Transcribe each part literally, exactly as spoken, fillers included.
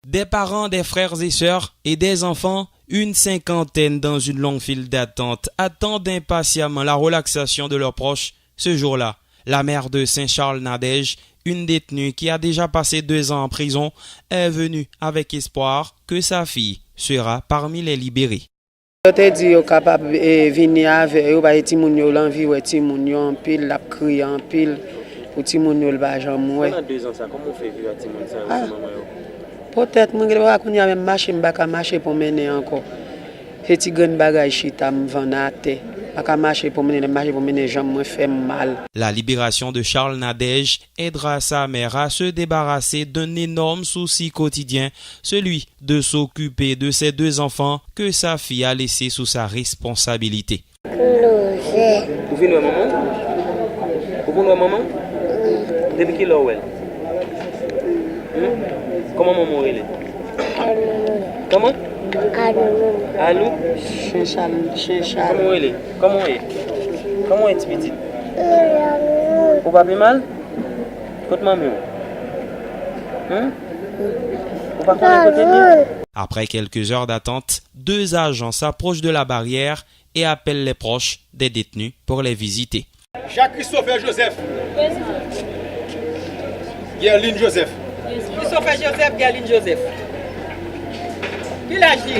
Des parents, des frères et sœurs et des enfants, une cinquantaine dans une longue file d'attente attendent impatiemment la relaxation de leurs proches ce jour-là. La mère de Saint-Charles Nadège, une détenue qui a déjà passé deux ans en prison, est venue avec espoir que sa fille sera parmi les libérés. Yo te di yo kapab vini avè yo, paske timoun yo, l anvi wè timoun yo anpil, l ap kriye anpil pou timoun yo, l pa janm wè. Pandan dezan sa, kòman w fè viv ak timoun sa yo san manman yo? Poutèt mwen gen dwa kounye a menm mache, m pa ka mache pwonmennen ankò. Se ti grenn bagay chita m vann atè. M pa ka mache pwonmennen, lè m mache pwonmennen janm mwen fè m mal. La libération de Charles Nadège aidera sa mère à se débarrasser d'un énorme souci quotidien, celui de s'occuper de ces deux enfants que sa fille a laissés sous sa responsabilité. Ou vin wè manman w? Ou konn wè manman w? Depi kilè w wè l? Hmm? Kòman manman w rele? Kòman? Alou? Kòman w rele? Kòman w ye? Kòman w ye, ti pitit? Ou pa pi mal? Kot manmi w? Hmm? Ou pa konnen kote l ye? Après quelques heures d'attente, deux agents s'approchent de la barrière et appellent les proches des détenus pour les visiter. Jacques Christopher Joseph. Guerline Joseph. Christopher Joseph, Guerline Joseph. Ki laj li?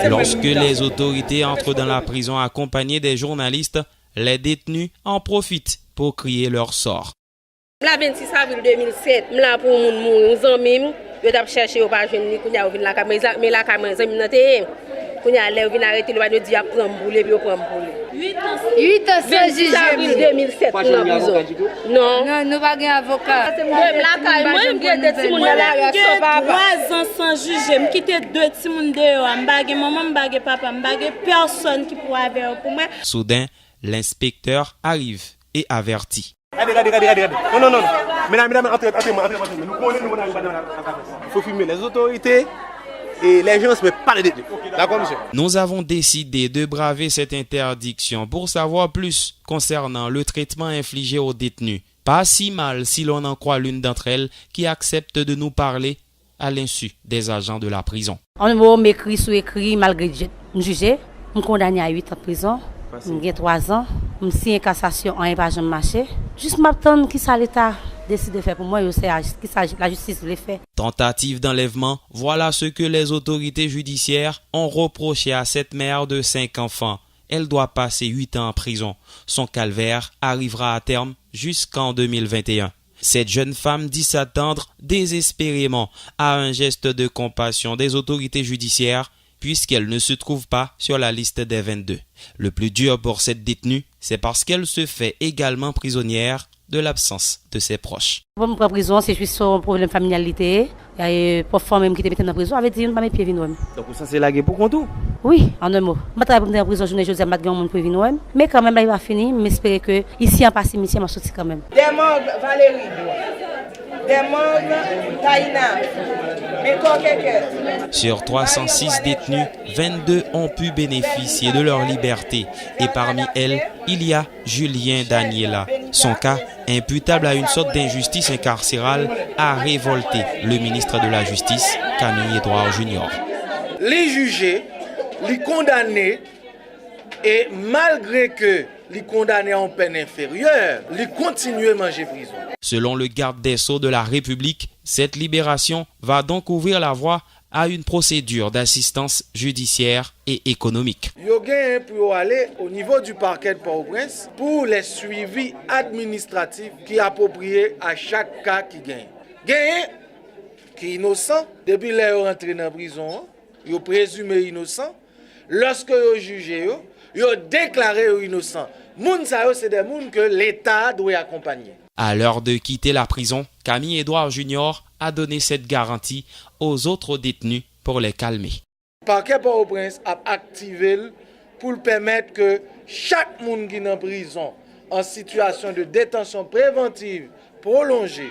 Lorsque les autorités entrent dans la prison accompagnées des journalistes, les détenus en profitent pour crier leur sort. M la vennsis avril de mil sèt, m la pou yon moun mouri, yon zanmi m, yo t ap chèche yo pa jwenn li, kounye a yo vin lakay mwen, men lakay mwen zanmi m nan te ye. Kounye a lè yo vin arete l, yo di y ap pran m pou li, epi yo pran m pou li. Uit an san jije m. Vennsis avril de mil sèt, m nan prizon. Non. Non, nou pa gen avoka. Mwen menm lakay mwen, m gen de timoun nan lari san papa. Twazan san jije, m kite de timoun deyò a, m pa gen manman, m pa gen papa, m pa gen pèsòn ki pou avè yo pou mwen. Soudain, l'inspecteur arrive et avertit. Gade, gade, gade, gade, gade. Non, non, non, non. Medam, medam, antre, antre, antre, antre, antre. Nou konnen nou nan yon bagay la. Faut filmer les autorités et les gens, mais pas les détenus. D'accord, monsieur? Nous avons décidé de braver cette interdiction pour savoir plus concernant le traitement infligé aux détenus. Pas si mal si l'on en croit l'une d'entre elles qui accepte de nous parler à l'insu des agents de la prison. An mo, m ekri sou ekri, malgre m jije, m kondane a uit an prizon, m gen twazan, m siyen kasasyon, anyen pa janm mache. Jis m ap tann kisa Leta deside fè pou mwen, yo se kisa lajistis vle fè. Tentative d'enlèvement, voilà ce que les autorités judiciaires ont reproché à cette mère de cinq enfants. Elle doit passer huit ans en prison. Son calvaire arrivera à terme jusqu'en deux mille vingt et un. Cette jeune femme dit s'attendre désespérément à un geste de compassion des autorités judiciaires puisqu'elle ne se trouve pas sur la liste des vingt-deux. Le plus dur pour cette détenue, c'est parce qu'elle se fait également prisonnière de l'absence de ses proches. Bon, m pran prizon, se jis yon pwoblèm familyal li te ye. E pwòp fanmi m ki te mete m nan prizon, avè di, youn pa met pye vin wè m. Donk, ou sanse lage pou kont ou? Wi, an en mo. M pa t travay pou m te nan prizon jounen jodi a, m pa t gen yon moun pou vin wè m. Men kanmenm, lavi pa fini, m espere ke isi an pa simityè, m ap soti kanmenm. Des morgues, Valérie. Des morgues, Taïna. Mes coquequettes. Sur trois cent six détenus, vingt-deux ont pu bénéficier de leur liberté. Et parmi elles, il y a Julien Daniela. Son cas, imputable à une sorte d'injustice incarcérale, a révolté le ministre de la Justice, Camille Edouard Junior. Li jije, li kondane, e malgre ke li kondane a yon pèn enferyè, li kontinye manje prizon. Selon le garde des Sceaux de la République, cette libération va donc ouvrir la voie à une procédure d'assistance judiciaire et économique. Yo genyen pou yo ale au niveau du parquet de Port-au-Prince pour les suivis administratifs ki apwopriye a chak ka ki genyen. Genyen ki inosan, depi lè yo rantre nan prizon an, yo prezime inosan, lòske yo jije yo, yo deklare yo inosan. Moun sa yo se de moun ke Leta dwe akonpanye. À l'heure de quitter la prison, Camille Edouard Junior a donné cette garantie aux autres détenus pour les calmer. Pakè Pòtoprens ap aktive l pou l pèmèt ke chak moun ki nan prizon an sitiyasyon de detansyon prevantiv pwolonje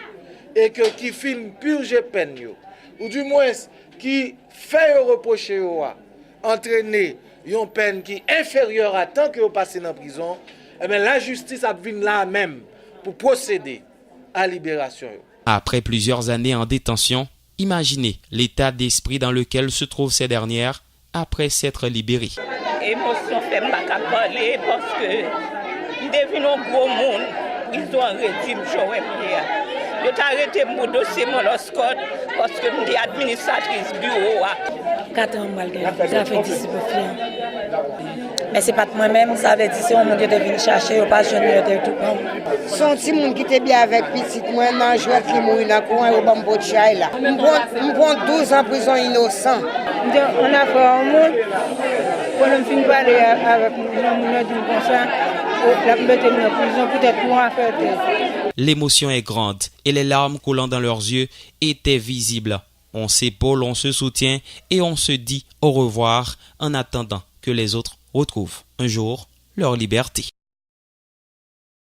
e ke ki fin pije pèn yo, oudimwens ki fè yo repwoche yo a, antrene yon pèn ki enferyè a tan ke yo pase nan prizon, enben lajistis ap vin la menm pou pwosede a liberasyon yo. Après plusieurs années en détention, Imaginez l'état d'esprit dans lequel se trouvent ces dernières après s'être libérées. Emosyon fè m pa ka pale paske m te vin yon gwo moun. Prizon an redi m jan w wè m ye a. Yo t arete m pou dosye Moleskine paske m te administratris biwo a. Kat an m pral gen. Sa fè disip fiyan. Men se pa t mwen menm, sa vle di se yon moun yo te vin chache, yo pa jwenn li, yo te tou pran m. Se yon timoun ki te byen avèk pitit mwen, nan jwèt li mouri nan kouran, yo ban m po chay la. M pran m pran douz an prizon inosan. M te yon afè yon moun, konnen m fin pale avèk yon moun, yo di m konsa, l ap mete m nan prizon poutèt pou yon afè tè. L'émotion est grande et les larmes coulant dans leurs yeux étaient visibles. On s'épaule, on se soutient et on se dit au revoir en attendant que les autres retrouvent un jour leur liberté.